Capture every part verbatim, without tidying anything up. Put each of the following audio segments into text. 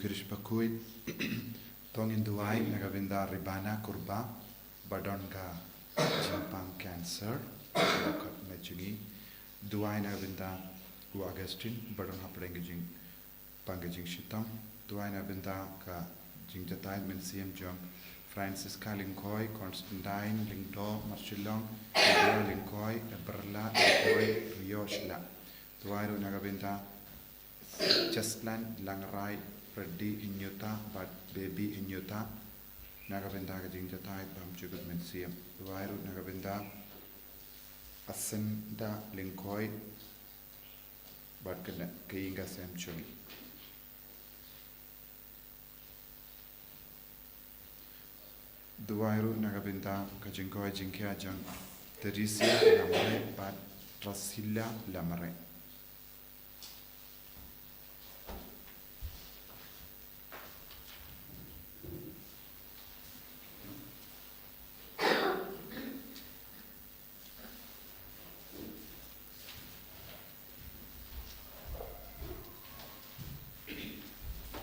Khrist bakhuid. To ngin duwai na ka bynta Ribana Kurba ba don ka jingpang cancer, ba khot na jong ngi. Duwai na ka bynta u Augustine ba don hapdeng ka jingpang ka jingshitom. Duwai na ka bynta ka jingjatai mynsiem jong Francisca Lyngkhoi, Constantine Lyngdoh, Marshillong, Lydia Lyngkhoi, Eberla Lyngkhoi, Rio Shylla. Duwai ruh na ka bynta Jaslan Langrai, Freddy Inyuta bad Baby Inyuta, na ka bynta ka jingjatai bymjukut mynsiem. Duwai ruh na ka bynta Asenda Lyngkhoi bad ka ïing ka sem jong ngi. Duwai ruh na ka bynta ka jingkoit jingkhiah jong Theresia Lamre bad Drusilla Lamre.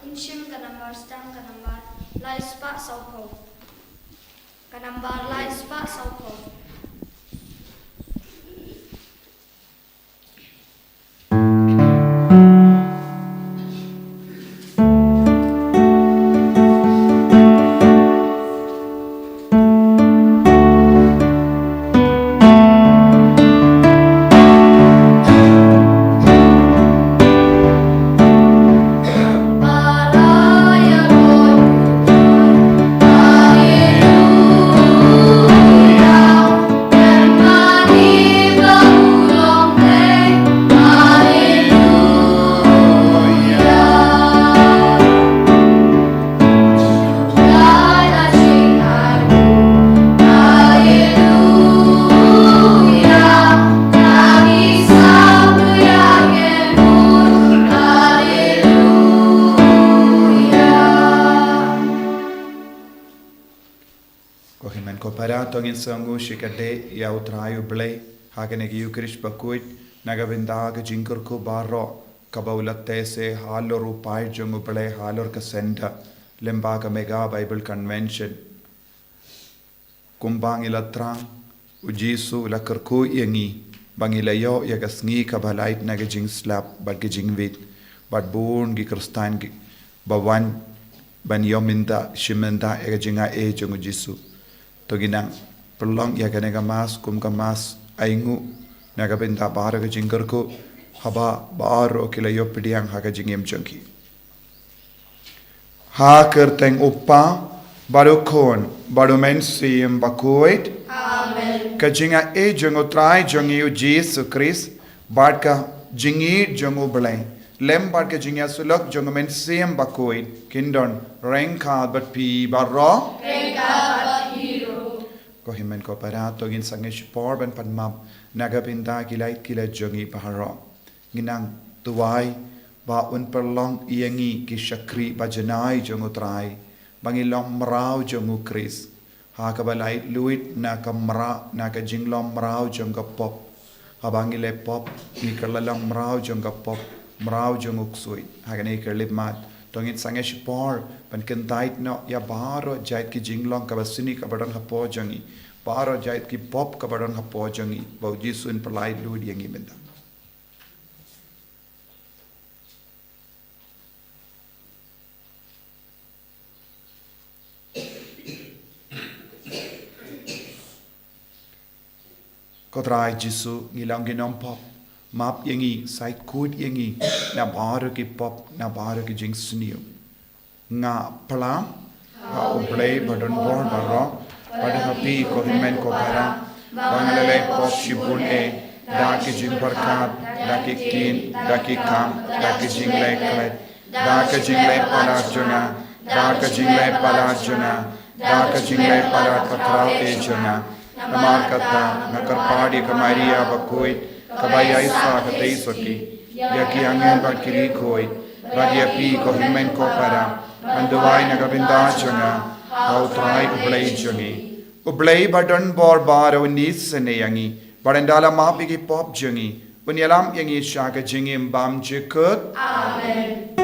Ngin shim ka nambar sdang, ka nambar lai spah sawphew. Ka nambar lai spah sawphew. Ko hynmen ko para, to ngin sngew shikatdei ïa U Trai U Blei ha kane ka Ïukharist bakhuid, na ka bynta ka jingkyrkhu baroh kaba u la teh seh halor u paid jong U Blei halor ka senda, lyngba ka Mega Bible Convention. Kumba ngi la thrang, U Jisu u la kyrkhu ïa ngi ba ngi la ïoh ïa ka sngi kaba lait na ka jingslap bad ka jingwit, bad bun ki Khristan kiba wan ban ïoh mynta, shim mynta ïa ka jingaiei jong U Jisu. To ngin nang pynlong ïa kane ka Mass kum ka Mass ainguh na ka bynta baroh ka jingkyrkhu, haba baroh ki la ïoh pdiang ha ka jingim jong ki. Ha ka kyrteng U Kpa, bad U Khun, bad U Mynsiem Bakhuid. Amen. Ka jingaiei jong U Trai jong ngi U Jisu Khrist, bad ka jingïeit jong U Blei, lem bad ka jingïasyllok jong U Mynsiem Bakhuid, kin don ryngkat bad phi baroh. Ryngkat bad phi ruh. Ko hynmen ko para, to ngin sangeh shipor ban pan map na ka bynta ki lait ki lait jong ngi baroh. Ngin nang duwai ba un pynlong ïa ngi ki shakri ba janai jong U Trai, ba ngi long mraw jong U Khrist, ha kaba laitluid na ka mra, na ka jinglong mraw jong ka pop. Haba ngi leh pop, ngi kylla long mraw jong ka pop, mraw jong U Ksuid. Ha kane ka khyllipmat, to ngin sangeh shipor ban kyntait noh ïa baroh jait ki jinglong kaba sniew kaba don hapoh jong ngi, baroh jait ki pop kaba don hapoh jong ngi, ba U Jisu un pyllaitluid ïa ngi mynta. Ko Trai Jisu, ngi long ki nongpop, map ïa ngi, sait khuid ïa ngi na baroh ki pop, na baroh ki jingsniew. Nga pla ha U Blei ba don bor baroh, bad ha phi ko hynmen ko para, ba nga la leh pop shibun eh, da ki jingpyrkhat, da ki ktien, da ki kam, da ki jingleh khlem, da ka jingleh palat jong nga, da ka jingleh palat jong nga, da ka jingleh palat ka khraw eh jong nga. Namar kata nga kyrpad ïa ka Maria bakhuid, kaba ïaishah katei sotti, ïa ki angel bad ki riewkhuid, bad ïa phi ko hynmen ko para, ban duwai na ka bynta jong nga ha U Trai U Blei jong ngi. U Blei ba don bor baroh un isynei ïa ngi, bad ynda la map ïa ki pop jong ngi, un ïalam ïa ngi sha ka jingim bymjukut. Amen.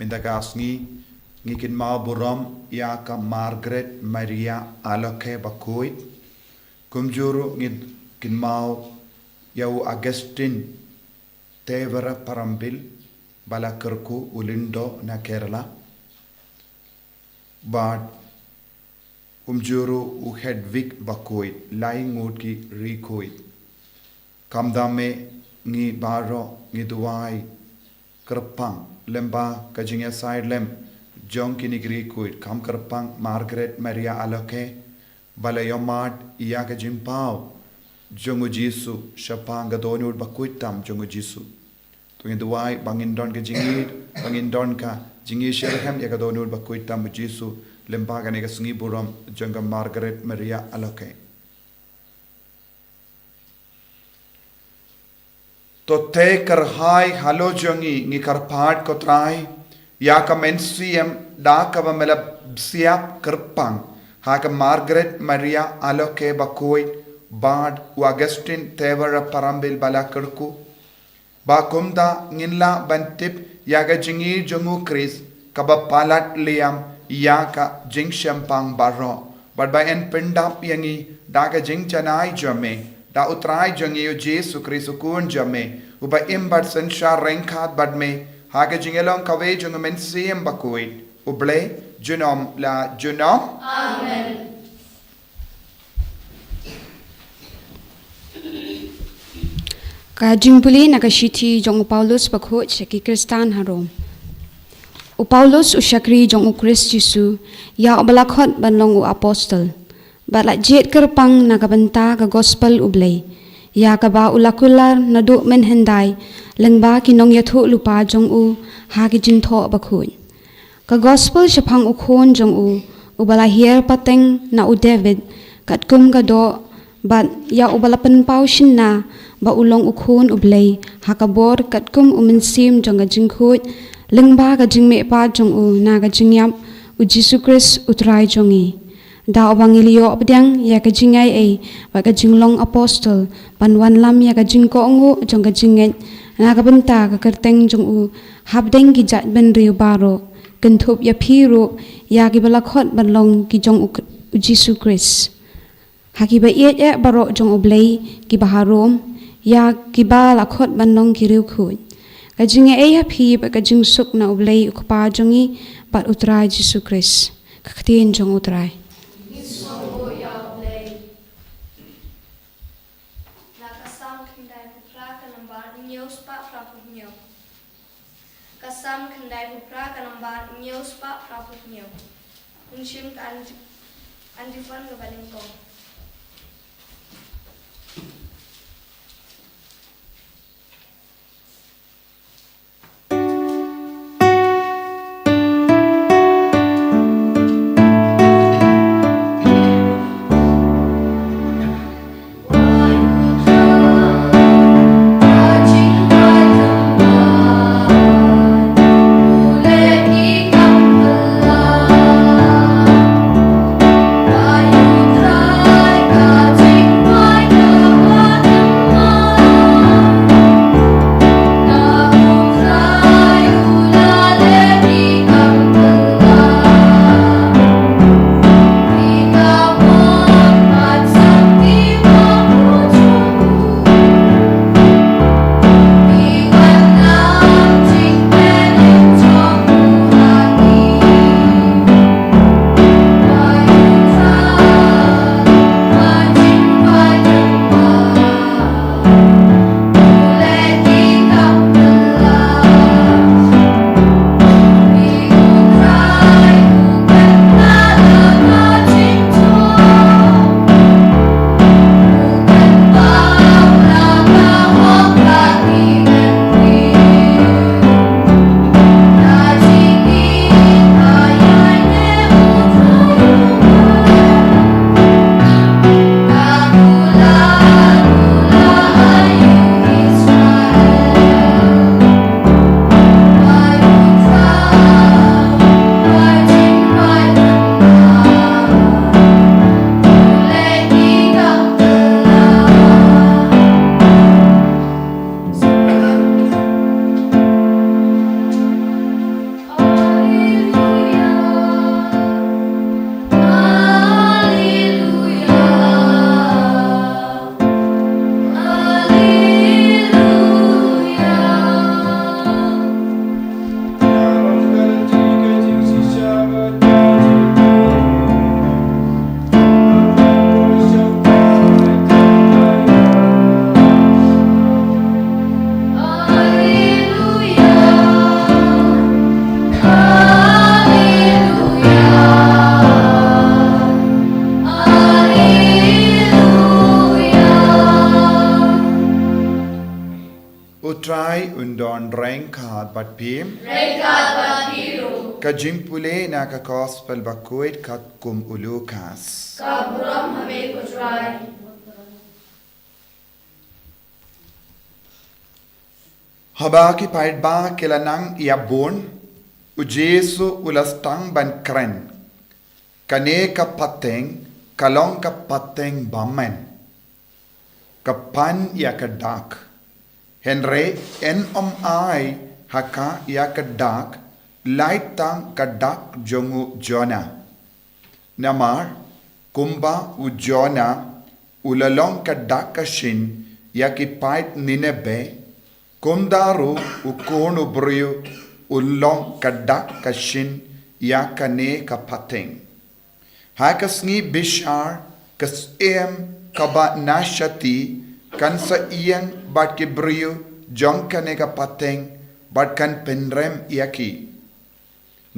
Ynda ka sngi ngi kynmaw burom ïa ka Margaret Maria Aloke Bakhuid. Kumjuh ruh ngi kynmaw ïa u Augustine Thevara Parambil ba la kyrkhu u lyngdoh na Kerala. Bad kumjuh ruh u Hedwig Bakhuid, lai ngut ki riewkhuid. Kumta me ngi baroh ngi duwai kyrpang lyngba ka jingïasaid lem jong kine ki riewkhuid, kham kyrpang Margaret Maria Aloke ba la ïohmad ïa ka jingpaw jong u Jisu shaphang ka dohnud bakhuid tam jong u Jisu. To ngin duwai ba ngin don ka jingïeit, ba ngin don ka jingïeit shitrhem ïa ka dohnud bakhuid tam u Jisu lyngba kane ka sngi burom jong ka Margaret Maria Aloke. To te kyrhai halor jong ngi, ngi kyrpad ko Trai ïa ka mynsiem da kaba me la bsiap kyrpang ha ka Margaret Maria Aloke Bakhuid bad u Augustine Thevara Parambil ba la kyrkhu. Ba kumta ngin lah ban tip ïa ka jingïeit jong u Khrist kaba palat liam ïa ka jingshemphang baroh. Bad ba yn pyndap ïa ngi da ka jingjanai jong me, da u Trai jong ngi u Jisu Khrist u Khun jong me, uba im bad synshar ryngkat bad me ha ka jingïalong kawei jong u Mynsiem Bakhuid, U Blei junom la junom. Amen. Ka jingpule na ka shithi jong u Paulus bakhuid sha ki Khristan ha Rom. U Paulus u shakri jong u Khrist Jisu, ïa uba la khot ban long u apostol, bad la jied kyrpang na ka bynta ka gospel U Blei, ïa kaba u la kular naduh mynhyndai lyngba ki nongïathuhlypa jong u ha ki jingthoh bakhuid. Ka gospel shaphang u Khun jong u, uba la hiar pateng na u David katkum ka doh, bad ïa uba la pynpaw shynna ba u long u Khun U Blei ha ka bor katkum u mynsiem jong ka jingkhuid, lyngba ka jingmihpat jong u na ka jingïap, u Jisu Khrist u Trai jong ngi. Da uba ngi la ïoh pdiang ïa ka jingaiei bad ka jinglong apostol ban wanlam ïa ka jingkohnguh jong ka jingngeit na ka bynta ka kyrteng jong u hapdeng ki jaitbynriew baroh, kynthup ïa phi ruh ïa kiba la khot ban long ki jong u, u Jisu Khrist. Ha kiba ïeit eh baroh jong U Blei kiba ha Rom, ïa kiba la khot ban long ki riewkhuid. Ka jingaiei ha phi bad ka jingsuk na U Blei u Kpa jong ngi bad u Trai Jisu Khrist. Ka ktien jong u Trai. Na ka Salm khyndaiphew phra ka nambar hynñiew spah phraphew hynñiew. Ka Salm khyndaiphew phra ka nambar hynñiew spah phraphew hynñiew. Ngi shim ka anti-, antiphon kaba nyngkong. Bad phi. Ryngkat bad phi ruh. Ka jingpule na ka Gospel bakhuid katkum u Lukas. Ka burom ha me ko Trai. Haba ki paidbah ki la nang ïa bun, u Jisu u la sdang ban kren. Kane ka pateng ka long ka pateng bymmen, ka pan ïa ka dak. Hynrei yn ym ai ha ka ïa ka dak, lait tang ka dak jong u Jonah. Namar kumba u Jonah u la long ka dak ka shin ïa ki paid Nineveh, kumta ruh u Khun u briew un long ka dak ka shin ïa kane ka pateng. Ha ka sngi bishar ka syiem kaba na shati kan sa ïeng bad ki briew jong kane ka pateng bad kan pynrem ïa ki.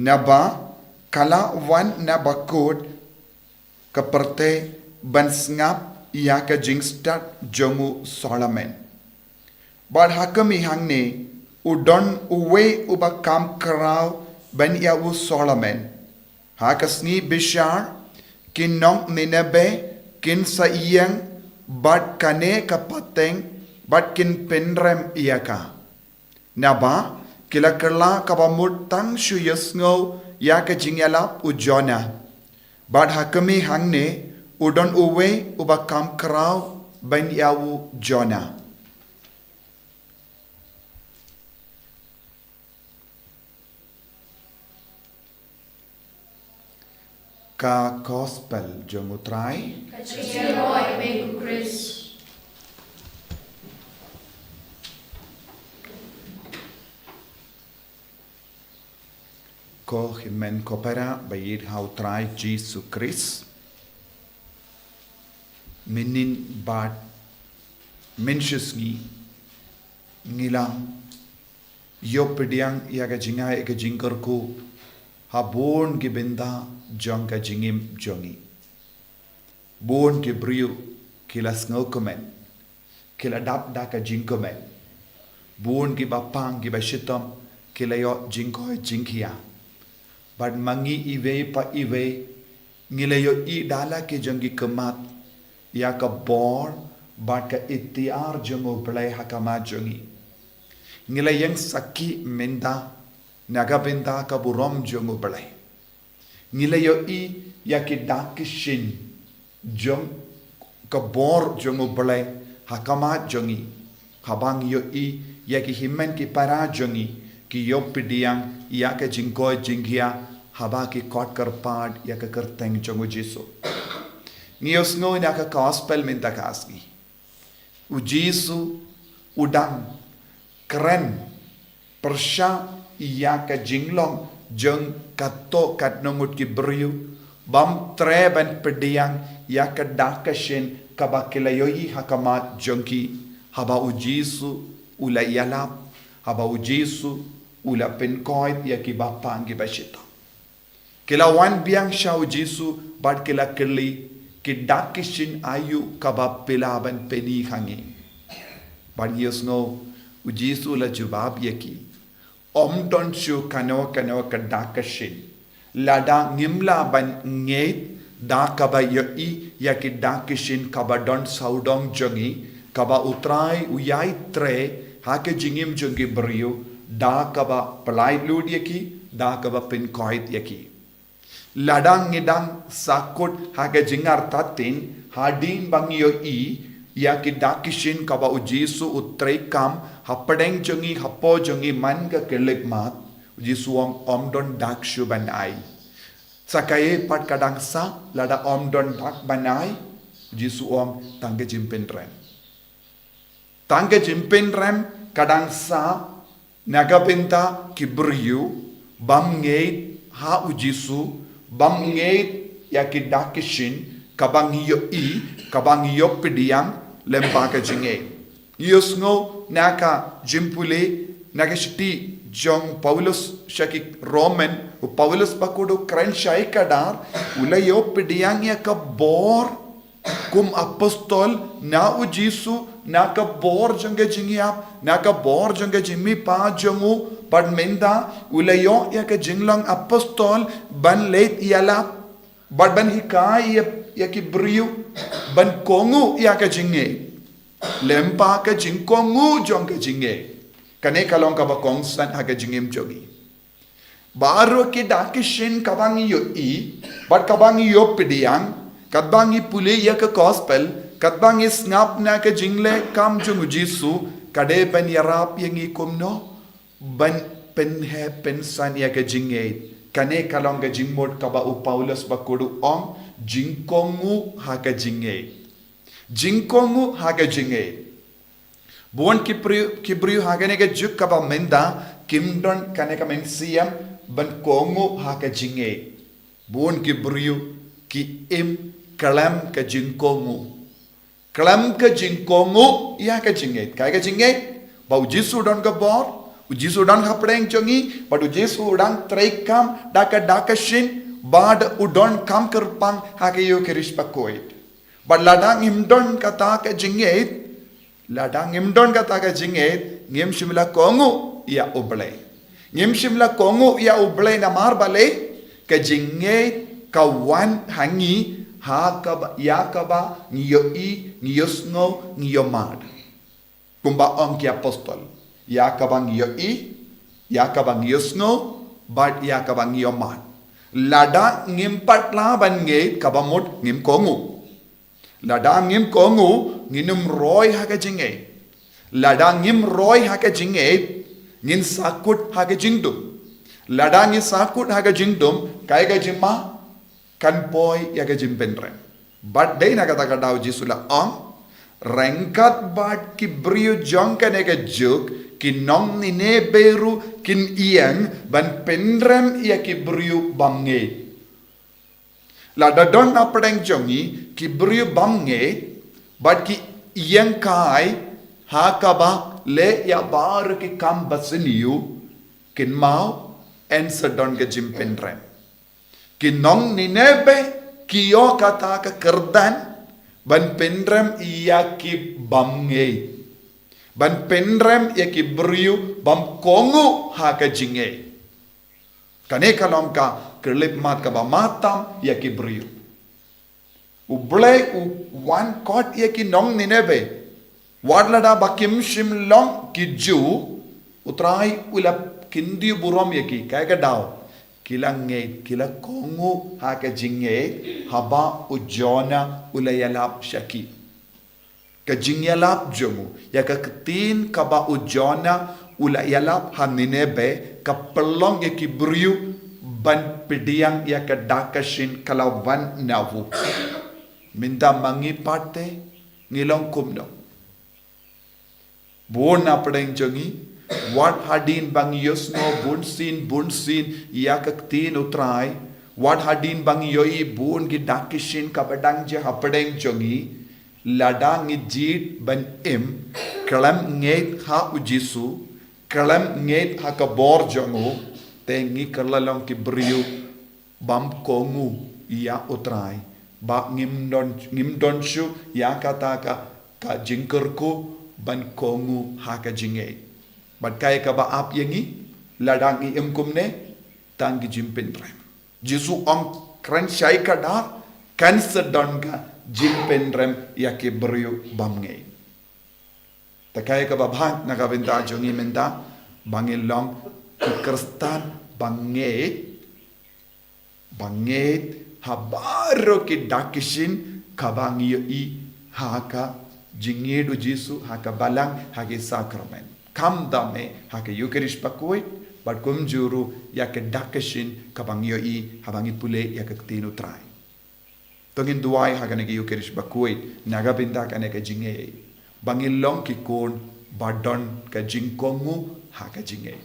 Naba ka la wan na bakut ka pyrthei ban sngap ïa ka jingstad jong u Solomon. Bad ha khmih hangne u don uwei uba kham khraw ban ïa u Solomon. Ha ka sngi bishar ki nong Nineveh kin sa ïeng bad kane ka pateng bad kin pynrem ïa ka. Naba ki la kylla kaba mut tang shu ïohsngew ïa ka jingïalap u Jonah. Bad ha khmih hangne u don uwei uba kham khraw ban ïa u Jonah. Ka Gospel jong u Trai. Ka jingïaroh ïa me ko Khrist. Ko hynmen ko para ba ïeit ha u Trai Jisu Khrist. Mynnin bad mynshisngi ngi la ïoh pdiang ïa ka jingai ka jingkyrkhu ha bun ki bynta jong ka jingim jong ngi. Bun ki briew ki la sngewkmen, ki la dap da ka jingkmen. Bun kiba pang kiba shitom ki la ïoh jingkoit jingkhiah. Bad ma ngi iwei pa iwei ngi la ïohi da la ki jong ki khmat ïa ka bor bad ka iktiar jong u Blei ha khmat jong ngi. Ngi la ïeng sakhi mynta na ka bynta ka burom jong u Blei. Ngi la ïohi ïa ki dak ki shin jong ka bor jong u Blei ha khmat jong ngi. Haba ngi ïohi ïa ki hynmen ki para jong ngi ki ïoh pdiang ïa ka jingkoit jingkhiah haba ki khot kyrpad ïa ka kyrteng jong u Jisu. Ngi ïohsngew na ka Gospel mynta ka sngi u Jisu u dang kren pyrshah ïa ka jinglong jong kato katno ngut ki briew bym treh ban pdiang ïa ka dak ka shin kaba ki la ïohi ha khmat jong ki. Haba u Jisu u la ïalap, haba u Jisu u la pynkoit ïa kiba pang kiba shitom. Ki la wan biang sha u Jisu bad ki la kylli, ki dak ki shin aïu kaba phi la ban pyni ha ngi? Bad ngi ïohsngew u Jisu u la jubab ïa ki, ym don shuh kano kano ka dak ka shin lada ngim lah ban ngeit da kaba ïohi ïa ki dak ki shin kaba don sawdong jong ngi, kaba u Trai u ïai trei ha ka jingim jong ki briew da kaba pyllait lut ïa ki, da kaba pynkoit ïa ki. Lada ngi dang sahkut ha ka jingartatien hadien ba ngi ïohi ïa ki dak ki shin kaba u Jisu u treikam hapdeng jong ngi, hapoh jong ngi man ka khyllipmat, u Jisu u ong ym don dak shuh ban ai. Sa kaei pat ka dang sah lada ym don dak ban ai? U Jisu u ong tang ka jingpynrem. Tang ka jingpynrem ka dang sah na ka bynta ki briew bym ngeit ha u Jisu, bym ngeit ïa ki dak ki shin kaba ngi ïohi, kaba ngi ïoh pdiang lyngba ka jingngeit. Ngi ïohsngew na ka jingpule na ka shithi jong u Paulus sha ki Roman, u Paulus bakhuid u kren shai kdar, u la ïoh pdiang ïa ka bor Kum apostol na u Jisu, na ka bor jong ka jingïap, na ka bor jong ka jingmihpat jong u, bad mynta u la ïoh ïa ka jinglong apostol ban leit ïalap, bad ban hikai ïa, ïa ki briew ban kohnguh ïa ka jingngeit. Lyngba ka jingkohnguh jong ka jingngeit. Kane ka long kaba kongsan ha ka jingim jong ngi. Baroh ki dak ki shin kaba ngi ïohi, bad kaba ngi ïoh pdiang, katba ngi pule ïa ka gospel, katba ngi sngap na ka jingleh kam jong u Jisu, ka dei ban ïarap ïa ngi kumno ban pynheh pynsan ïa ka jingngeit. Kane ka long ka jingmut kaba u Paulus bakhuid u ong, jingkohnguh ha ka jingngeit. Jingkohnguh ha ka jingngeit. Bun ki briew, ki briew ha kane ka juk kaba mynta, kim don kane ka mynsiem ban kohnguh ha ka jingngeit. Bun ki briew ki im khlem ka jingkohnguh. Khlem ka jingkohnguh ïa ka jingngeit. Kaei ka jingngeit? Ba u Jisu u don ka bor, u Jisu u don hapdeng jong ngi, bad u Jisu u dang treikam da ka dak ka shin, bad u donkam kyrpang ha ka Eukharist bakhuid. Bad lada ngim don kata ka jingngeit, lada ngim don kata ka jingngeit, ngim shym la kohnguh ïa U Blei. Ngim shym la kohnguh ïa U Blei namar balei, ka jingngeit ka wan ha ngi, ha kaba, ïa kaba ngi ïohi, ngi ïohsngew, ngi ïohmad. Kumba ong ki apostol, ïa kaba ngi ïohi, ïa kaba ngi ïohsngew, bad ïa kaba ngi ïohmad. Lada ngim pat lah ban ngeit, kaba mut ngim kohnguh. Lada ngim kohnguh, ngin ym roi ha ka jingngeit. Lada ngim roi ha ka jingngeit, ngin sahkut ha ka jingdum. Lada ngi sahkut ha ka jingdum, kaei ka jingma, kan poi ïa ka jingpynrem. Bad dei na kata ka daw Jisu la ong, ryngkat bad ki briew jong kane ka juk, ki nong Nineveh ruh kin ïeng ban pynrem ïa ki briew bymngeit. Lada don hapdeng jong ngi ki briew bymngeit, bad ki ïeng kai ha kaba leh ïa baroh ki kam basniew, kynmaw, yn sa don ka jingpynrem. Ki nong Nineveh ki ïoh kata ka kyrdan ban pynrem ïa ki bymngeit, ban pynrem ïa ki briew bym kohnguh ha ka jingngeit. Kane ka long ka khyllipmat kaba matam ïa ki briew. U Blei u wan khot ïa ki nong Nineveh. Wat lada ba kim shym long ki Jiw, U Trai u la kyntiew burom ïa ki, kaei ka daw? Ki la ngeit, ki la kohnguh ha ka jingngeit, haba u Jonah u la ïalap sha ki. Ka jingïalap jong u, ïa ka ktien kaba u Jonah u la ïalap ha Nineveh, ka pynlong ïa ki briew ban pdiang ïa ka dak ka shin ka la wan na u. Mynta ma ngi pat te, ngi long kumno? Bun hapdeng jong ngi, wat hadien ba ngi ïohsngew bunsien, bunsien ïa ka ktien U Trai, wat hadien ba ngi ïohi bun ki dak ki shin kaba dang jia hapdeng jong ngi, lada ngi jied ban im khlem ngeit ha u Jisu, khlem ngeit ha ka bor jong u, te ngi kylla long ki briew bym kohnguh ïa U Trai, ba ngim don, ngim don shuh ïa kata ka, ka jingkyrkhu ban kohnguh ha ka jingngeit. Bad kaei kaba ap ïa ngi, lada ngi im kumne, tang ki jingpynrem. Jisu ong kren shai kdar, kan sa don ka jingpynrem ïa ki briew bymngeit. Te kaei kaba bha na ka bynta jong ngi mynta, ba ngin long ki Khristan bangeit, bangeit ha baroh ki dak ki shin kaba ngi ïohi ha ka jingïeid u Jisu, ha ka balang, ha ki sakramen. Khamtam eh ha ka Eukharist bakhuid, bad kumjuh ruh ïa ki dak ki shin kaba ngi ïohi haba ngi pule ïa ka ktien U Trai. To ngin duwai ha kane ka Eukharist bakhuid na ka bynta kane ka jingngeit, ba ngin long ki khun ba don ka jingkohnguh ha ka jingngeit.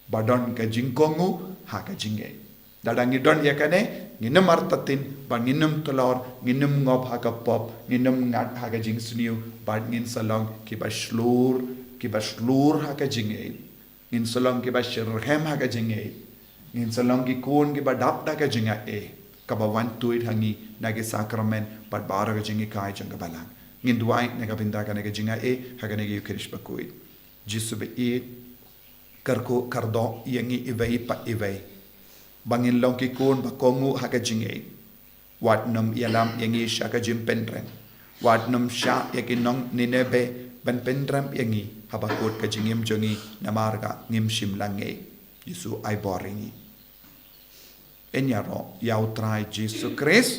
Ba don ka jingkohnguh ha ka jingngeit. Lada ngi don ïa kane, ngin ym artatien, bad ngin ym tlor, ngin ym ngop ha ka pop, ngin ym ngat ha ka jingsniew, bad ngin sa long kiba shlur, kiba shlur ha ka jingngeit. Ngin sa long kiba shitrhem ha ka jingngeit. Ngin sa long ki khun kiba dap da ka jingaiei. kaba wan tuid ha ngi na ki sakramen bad baroh ka jinghikai jong ka Balang. Ngin duwai na ka bynta kane ka jingaiei ha kane ka Ïukharist bakhuid. Jisu ba ïeit, kyrkhu kyrdoh ïa ngi iwei pa iwei ba ngin long ki khun ba kohnguh ha ka jingngeit. Wat nym ïalam ïa ngi sha ka jingpynrem. Wat nym shah ïa ki nong Ninebe ban pynrem ïa ngi haba kut ka jingim jong ngi, namar ba ngim shym la ngeit. Jisu, ai bor ïa ngi. Ngin ïaroh ïa U Trai Jisu Khrist.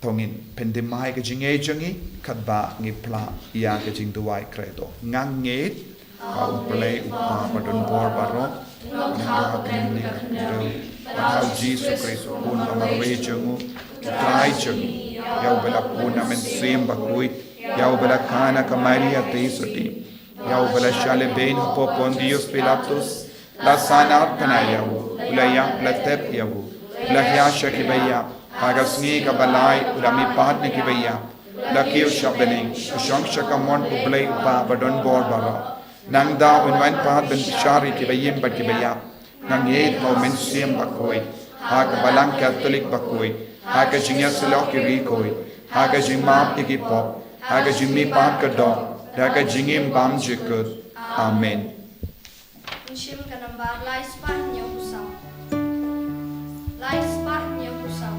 To ngin pynthymmai ka jingngeit jong ngi katba ngi phla ïa ka jingduwai Credo. Nga ngeit ha U Blei U Kpa badonbor baroh, nangta ha U Jisu Khrist U Khun bamarwei jong U Trai jong ngi, ïa uba la pun na Mynsiem Bakhuid, ïa uba la kha na ka Maria theisotti, ïa uba la shah lehbeiñ hapoh Pontius Pilatus, la sahnarphna ïa u, u la ïap, la tep ïa u, u la hiar sha kiba ïap, ha ka sngi kaba lai u la mihpat na kiba ïap, u la kiew sha bneng, u shong sha kamon U Blei U Kpa badonbor baroh. Nangta un wan pat ban bishar ïa kiba im bad kiba ïap. Nga ngeit ha U Mynsiem Bakhuid, ha ka Balang Katholik bakhuid, ha ka jingïasyllok ki riewkhuid, ha ka jingmap ïa ki pop, ha ka jingmihpat ka doh, ha ka jingim bymjukut. Amen. Ngin shim ka nambar lai spah hynñiew phew saw. Lai spah hynñiew phew saw.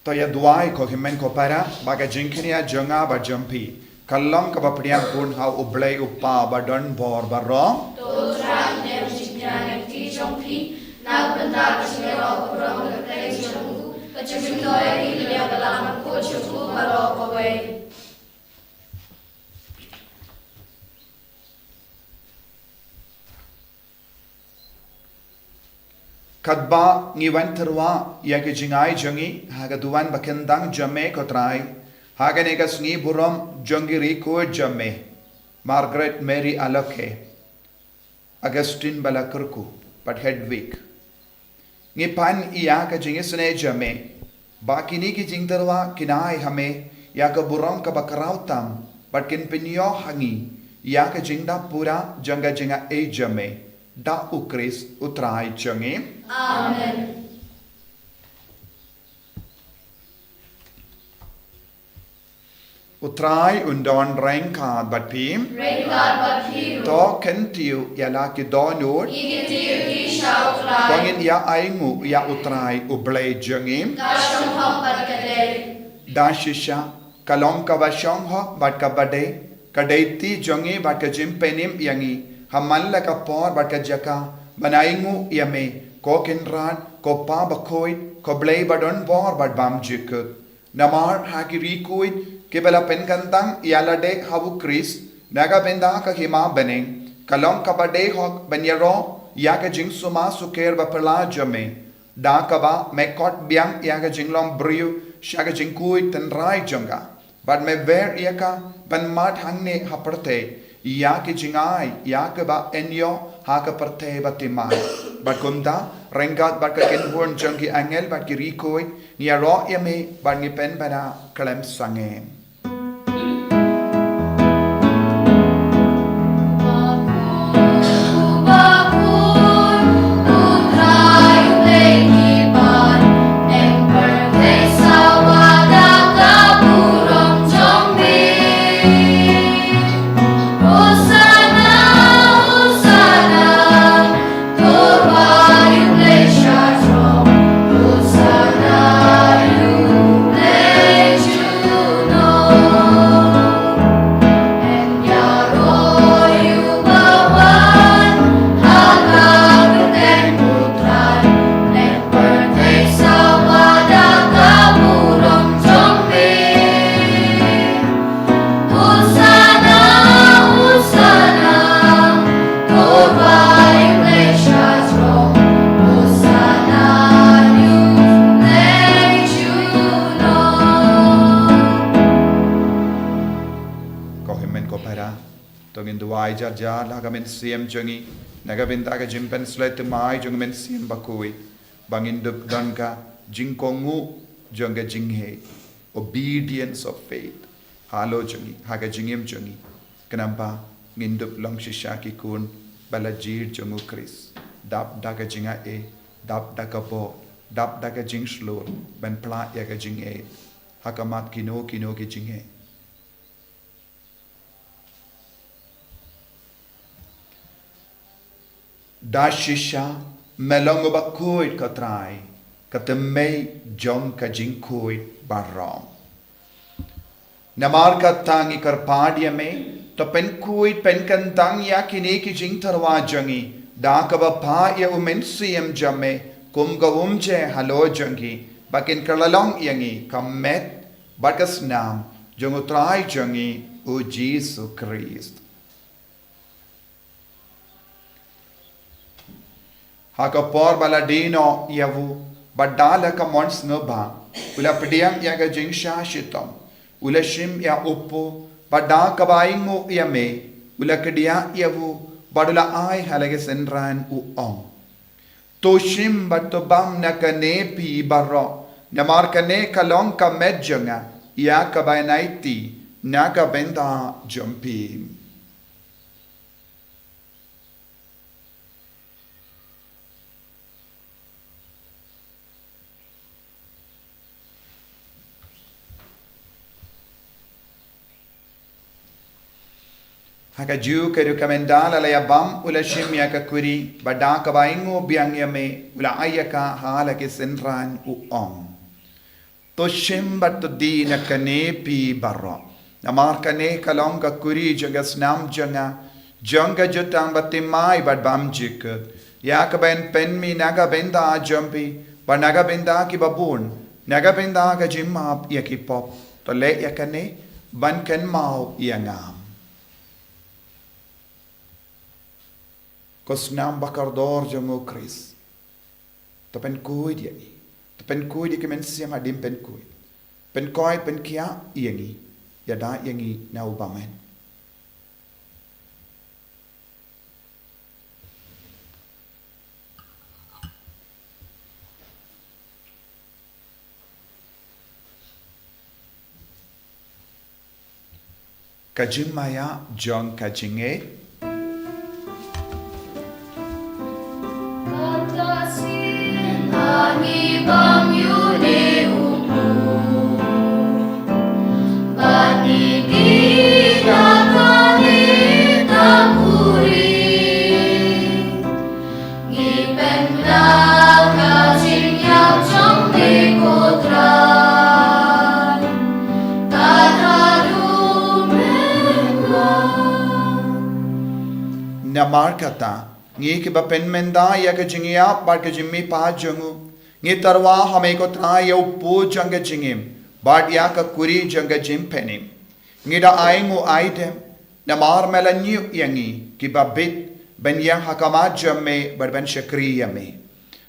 To ïa duwai ko hynmen ko para, ba ka jingkñia jong nga bad jong phi ka long kaba pdiang khun ha U Blei U Kpa badonbor baroh. To Trai, ne jingkñia na ka kti jong phi, na ka bynta ka jingïaroh burom ka kyrteng jong u, ka jingmyntoi ïa ka Balang bakhuid jong u baroh kawei. Katba ngi wan tyrwa ïa ki jingai jong ngi ha ka duwan ba kyntang jong me ko Trai, ha kane ka sngi burom jong ki riewkhuid jong me, Margaret Mary Aloke, Augustine ba la kyrkhu, bad Hedwig. Ngi pan ïa ka jingisynei jong me, ba kine ki jingtyrwa kin ai ha me ïa ka burom kaba khraw tam, bad kin pynïoh ha ngi ïa ka jingdap pura jong ka jingaiei jong me, da U Khrist U Trai jong ngi. Amen. U Trai un don ryngkat bad phi. Ryngkat bad phi ruh. To kyntiew ïa la ki dohnud. Ngi kyntiew ïa ki sha U Trai. To ngin ïa ainguh ïa U Trai U Blei jong ngi. Ka shong hok bad ka dei. Da shisha, ka long kaba shong hok bad kaba dei, ka dei ti jong ngi bad ka jingpynim ïa ngi, ha man la ka por bad ka jaka, ban ainguh ïa me, ko Kynrad, ko Pa bakhuid, ko Blei badonbor bad bymjukut. Namar ha ki riewkhuid kiba la pynkyntang ïalade ha U Khrist na ka bynta ka hima bneng, ka long kaba dei hok ban ïaroh ïa ka jingsumar sukher baphylla jong me, da kaba me khot biang ïa ka jinglong briew sha ka jingkhuid tynrai jong ka, bad me wer ïa ka ban mad hangne ha pyrthei, ïa ki jingai ïa kiba yn ïoh ha ka pyrthei bathymmai. Bad kumta, ryngkat bad ka kynhun jong ki angel bad ki riewkhuid, ngi ïaroh ïa me bad ngi pynbna khlem sangeh. To ngin duwai jar jar la ka mynsiem jong ngi, na ka bynta ka jingpynshlei thymmai jong ka mynsiem bakhuid, ba ngin dup don ka jingkohnguh jong ka jingngeit, obedience of faith, halor jong ngi, ha ka jingim jong ngi. Khnang ba ngin dup long shisha ki khun ba la jied jong u Khrist, dap da ka jingaiei, dap da ka bor, dap da ka jingshlur, ban pynlait ïa ka jingngeit ha khmat kino kino ki jingngeit. Da shisha me long uba khuid, ko Trai, ka thymmei jong ka jingkhuid baroh. Namar kata ngi kyrpad ïa me, to pynkhuid pynkyntang ïa kine ki jingtyrwa jong ngi da kaba phah ïa u Mynsiem jong me kum ka umjer halor jong ngi, ba kin kylla long ïa ngi ka met bad ka snam jong u Trai jong ngi u Jisu Khrist. Ha ka por ba la die noh ïa u, bad da la ka mon sngewbha, u la pdiang ïa ka jingshah shitom, u la shim ïa u pud, bad da kaba ainguh ïa me, u la kdiah ïa u, bad u la ai ha la ki synran, u ong: To shim bad to bam na kane phi baroh, namar kane ka long ka met jong nga, ïa kaba yn aiti na ka bynta jong phi. Ha kajuh ka ruh, ka mynta la la ïa bam, u la shim ïa ka kuri, bad da kaba ainguh biang ïa me, u la ai ïa ka ha la ki synran, u ong: To shim bad to die na kane phi baroh, namar kane ka long ka kuri jong ka snam jong nga, jong ka jutang bathymmai bad bymjukut, ïa kaba yn pynmih na ka bynta jong phi bad na ka bynta kiba bun, na ka bynta ka jingmap ïa ki pop. To leh ïa kane ban kynmaw ïa nga. Ko snam bakordor jong u Khrist, to pynkhuid ïa ngi. To pynkhuid ïa ki mynsiem hadien pynkhuid. Pynkhuid, pynkhiah ïa ngi. Ïada ïa ngi na u bymman. Ka jingmaïa jong ka jingngeit. Ngi pynbna ka jingïap jong me ko Trai, bad haduh mynta. Namar kata, ngi kiba pynmynta ïa ka jingïap bad ka jingmihpat jong u, ngi tyrwa ha me ko Trai ïa u pud jong ka jingim, bad ïa ka kuri jong ka jingpynim. Ngi da ainguh aidem, namar me la ñiuh ïa ngi kiba bit ban ïeng ha khmat jong me bad ban shakri ïa me.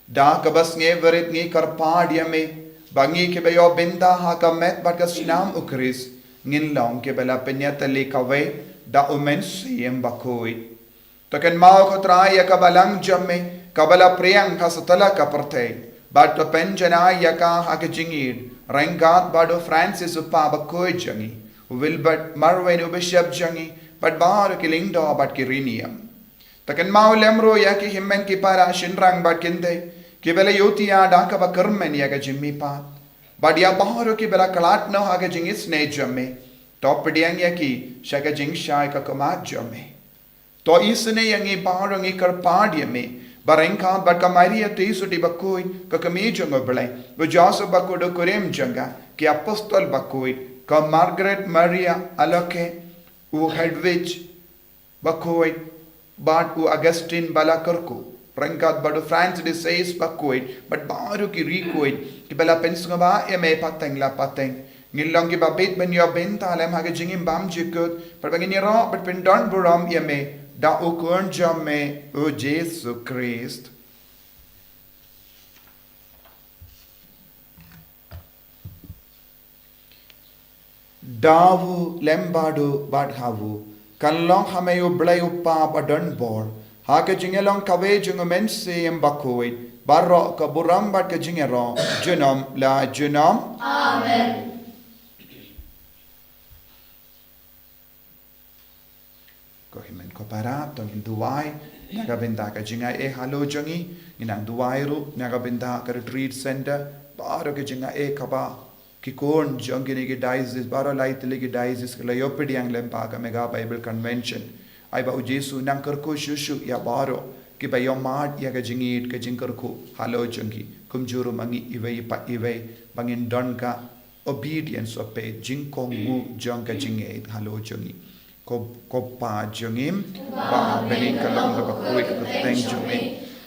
Da kaba sngewrit ngi kyrpad ïa me, ba ngi kiba ïoh bynta ha ka met bad ka snam u Khrist, ngin long kiba la pynïatylli kawei da u Mynsiem Bakhuid. To kynmaw ko Trai ïa ka balang jong me, kaba la pdiang ha satlak ka pyrthei, bad to pynjanai ïa ka ha ka jingïeid, ryngkat bad u Francis u Papa bakhuid jong ngi, u Wilbert Marwein u Bishop jong ngi, bad baroh ki lyngdoh bad ki riewniam. To kynmaw lem ruh ïa ki hynmen ki para shynrang bad kynthei, kiba la ïohthiah da kaba kyrmen ïa ka jingmihpat, bad ïa baroh kiba la khlad noh ha ka jingisynei jong me. To pdiang ïa ki sha ka jingshai ka khmat jong me. To isynei ïa ngi baroh, ngi kyrpad ïa me, ba ryngkat bad ka Maria Theisotti bakhuid, ka Kmie jong u Blei, u Joseph bakhuid u kurim jong ka, ki Apostol bakhuid, ka Margaret Maria Alacoque, u Hedwig bakhuid, bad u Augustine ba la kyrkhu, ryngkat bad u Francis de Sales bakhuid, bad baroh ki riewkhuid kiba la pynsngewbha ïa me pateng la pateng. Ngin long kiba bit ban ïoh bynta lem ha ka jingim bymjukut, bad ba ngin ïaroh bad pyndonburom ïa me da u Khun jong me u Jisu Khrist. Da u lem bad u bad ha u, Kan long ha me U Blei U Kpa ba don bor, ha ka jingïalong kawei jong U Mynsiem Bakhuid, baroh ka burom bad ka jingïaroh, junom la junom. Amen. Ko hynmen ko para, to ngin duwai na ka bynta ka jingai ei halor jong ngi. Ngin nang duwai ruh na ka bynta ka retreat center, baroh ka jingai ei kaba ki khun jong kine ki diocese, baroh lai tylli ki diocese, ki la ïoh pdiang lyngba ka Mega Bible Convention. Ai ba U Jisu nang kyrkhu shuh shuh ïa baroh kiba ïohmad ïa ka jingïeit ka jingkyrkhu halor jong ki. Kumjuh ruh ma ngi iwei pa iwei, ba ngin don ka obedience of faith, jingkohnguh jong ka jingïeit halor jong ngi. Ko, ko Pa jong ngi ba ha bneng, ka long kaba khuid ka kyrteng jong me.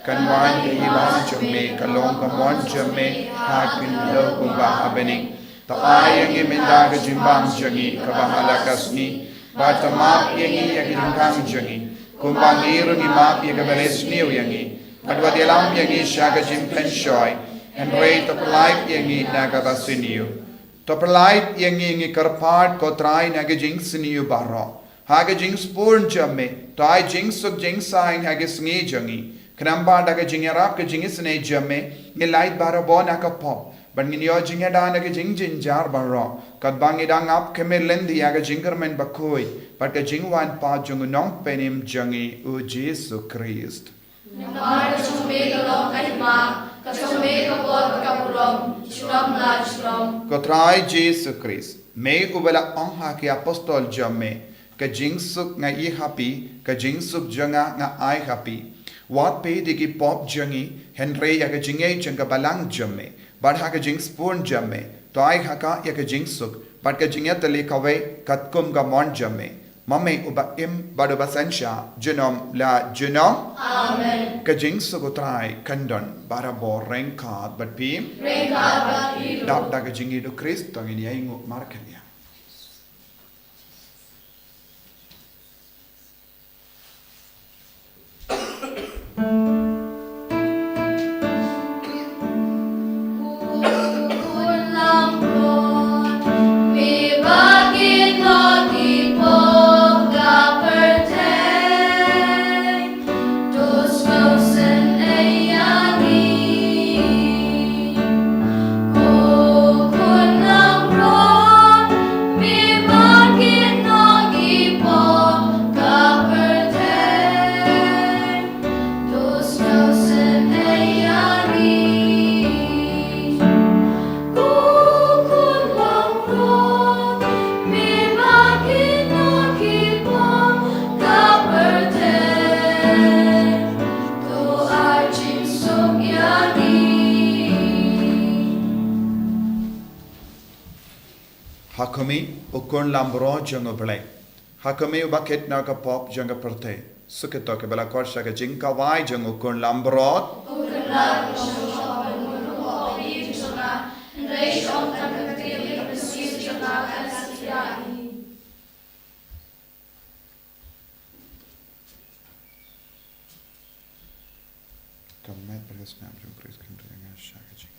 Kan wan ka hima jong me, ka long ka mon jong me ha khyndew kumba ha bneng. To ai ïa ngi mynta ka jingbam jong ngi kaba ha la ka sngi. Bad to map ïa ngi ïa ki jingkhang jong ngi, kumba ngi ruh ngi map ïa kiba leh sniew ïa ngi. Bad wat ïalam ïa ngi sha ka jingpynshoi, hynrei to pyllait ïa ngi na kaba sniew. To pyllait ïa ngi, ngi kyrpad ko Trai, na ka jingsniew baroh. Ha ka jingspur jong me, to ai jingsuk jingsaiñ ha ka sngi jong ngi. Khnang ba da ka jingïarap ka jingisynei jong me, ngin lait barabor na ka pop, bad ngin ïoh jingïada na ka jingjynjar baroh, katba ngi dang ap khmih lynti ïa ka jingkyrmen bakhuid bad ka jingwan pat jong U Nongpynim jong ngi U Jisu Khrist. Namar ka jong me ka long ka hima, ka jong me ka bor bad ka burom, junom la junom. Ko Trai Jisu Khrist, me uba la ong ha ki apostol jong me, ka jingsuk nga ai ha phi, ka jingsuk jong nga nga ai ha phi. Wat peit ïa ki pop jong ngi, hynrei ïa ka jingïeit jong ka balang jong me. Bad ha ka jingspur jong me, to ai ha ka ïa ka jingsuk bad ka jingïatylli kawei katkum ka mon jong me. Ma me uba im bad uba synshar, junom la junom. Amen. Ka jingsuk U Trai kan don barabor ryngkat bad phi. Ryngkat bad phi ruh. Dap da ka jingïeit U Khrist, to ngin ïa ainguh markhyndiat. Ha khmih, U Khun Lambrot jong U Blei. Ha khmih, uba kit na ka pop jong ka pyrthei. Suk ïa to kiba la khot sha ka jingkhawai jong U Khun Lambrot. Ka met bad ka sngap jong U Khrist kan ri ïa nga sha ka jingim.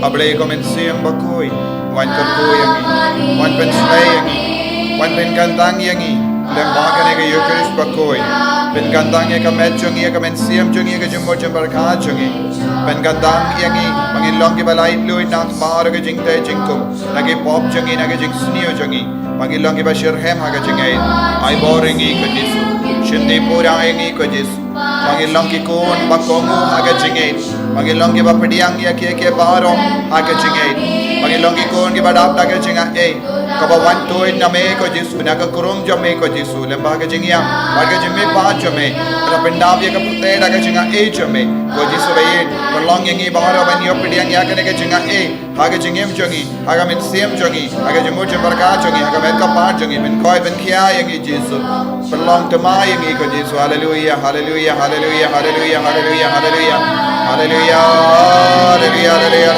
A Blei ko Mynsiem Bakhuid, wan kyrkhu ïa ngi, wan pynshlei ïa ngi, wan pynkyntang ïa ngi lyngba kane ka Eucharist bakhuid. Pynkyntang ïa ka met jong ngi, ïa ka mynsiem jong ngi, ïa ka jingmut jingpyrkhat jong ngi. Pynkyntang ïa ngi ba ngin long kiba laitluid na ka bynta ka jingtei jingkhum, na ki pop jong ngi, na ka jingsniew jong ngi, ba ngin long kiba shitrhem ha ka jingngeit. Ai bor ïa ngi ko Jisu. Shim dei pura ïa ngi ko Jisu. Ba ngin long ki khun ba kohnguh ha ka jingngeit. Ba ngin long kiba pdiang ïa kiei kiei baroh ha ka jingngeit. Ba ngin long ki khun kiba dap da ka jingaiei, kaba wan tuid na me ko Jisu, na ka khrum jong me ko Jisu, lyngba ka jingïam bad ka jingmihpat jong me. Kata pyndap ïa ka pyrthei da ka jingaiei jong me ko Jisu. Ba ngin pynlong ïa ngi baroh ban ïoh pdiang ïa kane ka jingaiei ha ka jingim jong ngi, ha ka mynsiem jong ngi, ha ka jingmut jingpyrkhat jong ngi, ha ka met ka pat jong ngi. Pynkoit pynkhia ïa ngi Jisu. Pynlong thymmai ïa ngi ko Jisu. Haleluia, haleluia, haleluia, haleluia, haleluia, haleluia. Haleluia, haleluia, haleluia. Haleluia, haleluia,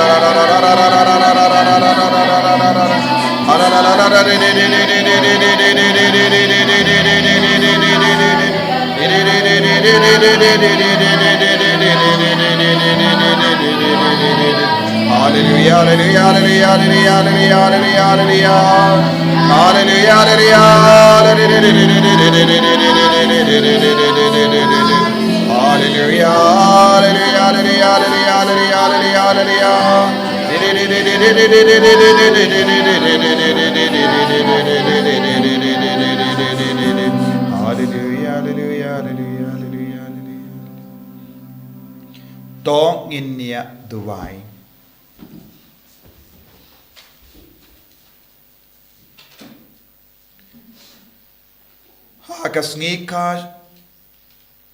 haleluia, haleluia, haleluia, haleluia. Haleluia, haleluia, haleluia, haleluia, haleluia. Haleluia, haleluia, haleluia, haleluia, haleluia, haleluia, haleluia. Haleluia, haleluia, haleluia, haleluia, haleluia. To ngin ïa duwai. Ha ka sngi ka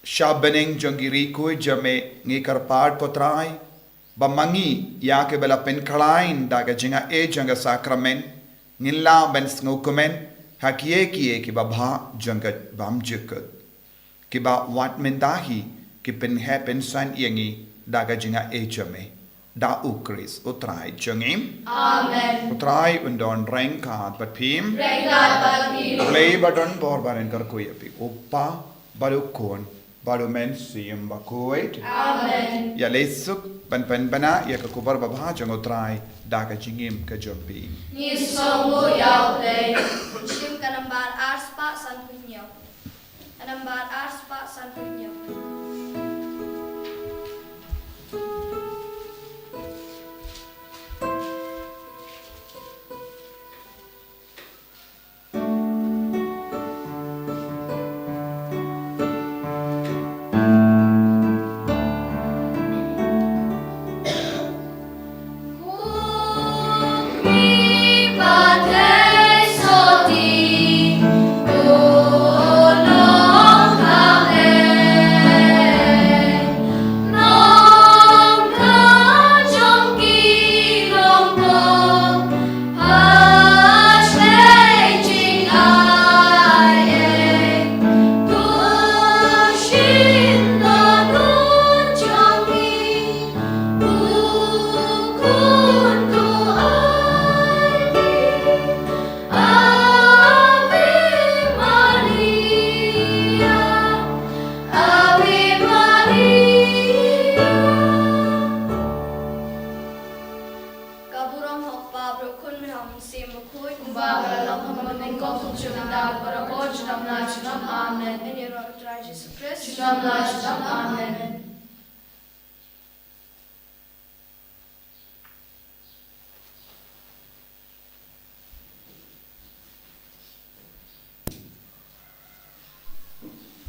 sha bneng jong ki riewkhuid jong me, ngi kyrpad ko Trai ba ma ngi, ïa kiba la pynkhlaiñ da ka jingaiei jong ka sakramen, ngin lah ban sngewkmen ha kiei kiei kiba bha jong ka bymjukut, kiba wat mynta hi ki pynheh pynsan ïa ngi da ka jingaiei jong me. Da U Khrist U Trai jong ngi. Amen. U Trai un don ryngkat bad phi. Ryngkat bad phi. U Blei ba don bor ba un kyrkhu ïa phi, U Kpa bad U Khun bad U Mynsiem Bakhuid. Amen. Ïa leit suk ban pynbna ïa ka khubor babha jong U Trai da ka jingim ka jong phi. Ngi sngewbha ïa U Blei. Shim ka nambar ar spah sanphew hynñiew. Ka nambar ar spah sanphew hynñiew. Ka burom ha U Kpa, bad U Khun, bad U Mynsiem Bakhuid. Kumba ka la long ha ka bneng, kumjuh mynta, barabor, junom la junom. Amen. Ïa U Trai Jisu Khrist. Junom la junom. Amen.